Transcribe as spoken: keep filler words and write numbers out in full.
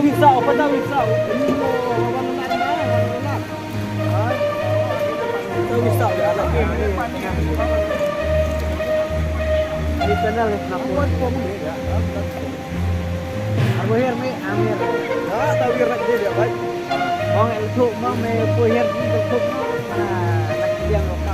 Wi saw, pata wi saw. Wi saw, wi saw, wi saw. Wi channel ni kenapa? Arbo her me, amer. Ya, ta wir nak dia, baik. Mong el tu, mong me po her ni tu. Mana nak yang